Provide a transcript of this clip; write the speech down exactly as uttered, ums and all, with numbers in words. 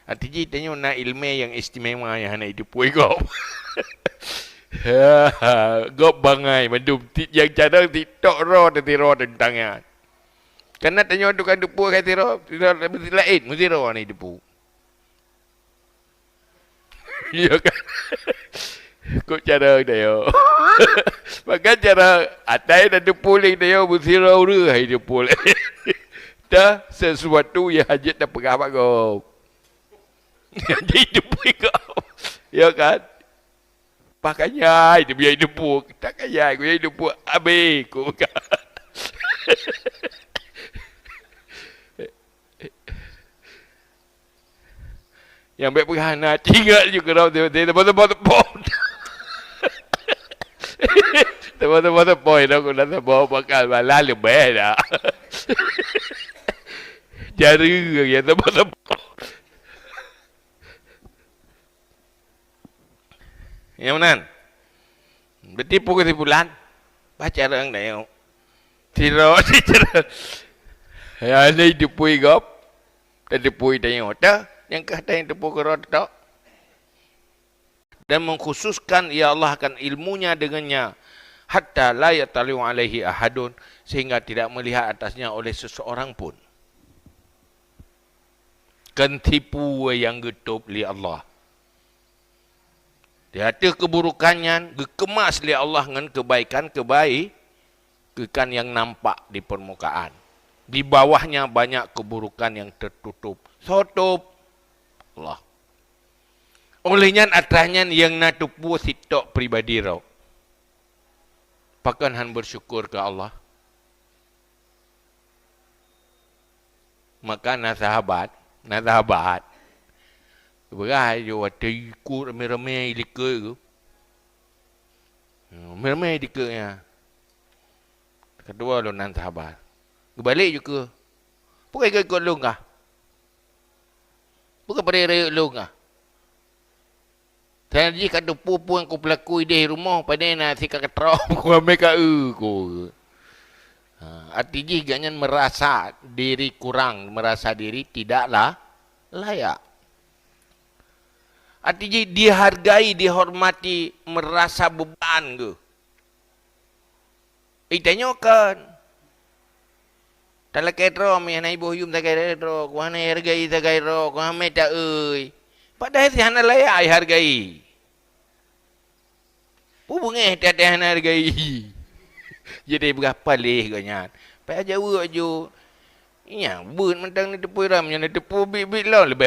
Arti jih tanyoe na ileumèe nyang istimewa nyang hana jiteupeu gob. Gob bangai mandum ti-, nyang carông titok ro teuti ro teuntang nyan. Karena tanyoe tukang teupeu keu sidroe, sidroe laén meusidroe hana jiteupeu. Ya kan? Kok cara tanyoe? Maka cara atai dan teupeu lé tanyoe meusidroe ureueng hai teupeu lé. Dah sesuatu nyang hajat tapeugah bak gob. Jadi teupeu gob. Ya kan? Pakaian tu biar teupeu. Tak kaya aku jadi teupeu. Habis ku. Nyang bèk peugah hana, ingat ju keudroe tiba-tiba teupeu-teupeu. Teupeu-teupeu, dah keunan teupeu bakal bala leubeh dah. Jari nyang teupeu-teupeu. Nyang meunan. Beutipu keusimpulan, bah carông tanyoe. Sidroe, sidroe. Ya, lé teupeu gob, dan teupeu tanyoe. Tah, nyang kah tanyoe teupeu keudroe teutap. Dan mengkhususkan, ya Allah, akan ilmunya dengannya, hatta la yattali'u alaihi ahadun, sehingga tidak melihat atasnya oleh seseorang pun. Kan tipu nyang geutôb lé Allah. Di ateueh keuburukan nyan, geukemas lé Allah ngon kebaikan-kebai-, kebaikan nyang nampak di permukaan. Di bawahnya banyak keburukan yang tertutup. Sotôb Allah. Oleh nyan, atra nyan nyang na teupeu sitok pribadi droe. Pakon han bersyukur keu Allah? Maka na sahabat, na sahabat. Beurah ju watèe ikot ramé-ramé ilikot tu. Ramé-ramé ilikot nyan. Keudua lôn nan sahabat. Geubalek ju keu. Peue ka ikot-ikot lôn kah? Peue ka peurayek-rayek lôn kah? Tan jih ka teupeu peue nyang kupeulaku idéh rumoh, padahai na si ka keutrom, ku amé ka eu ku. Ha, arti jih gobnyan merasa diri kurang, merasa diri tidaklah layak. Arti jih dihargai, dihormati, merasa beban geuh. Itanyoe kon. Talakèe droe, meuhana iboh yum sagai droe, ku hana ihargai sagai droe, ku hamé ta-eu. Padahai si hana layak ihargai. Peue beungéh that hana hargai. Jadi beurah paléh gobnyan. Payah jaweueb ju. Nyan, beuet mantong neuteupeue ram, nyan neuteupeue biet-biet lom,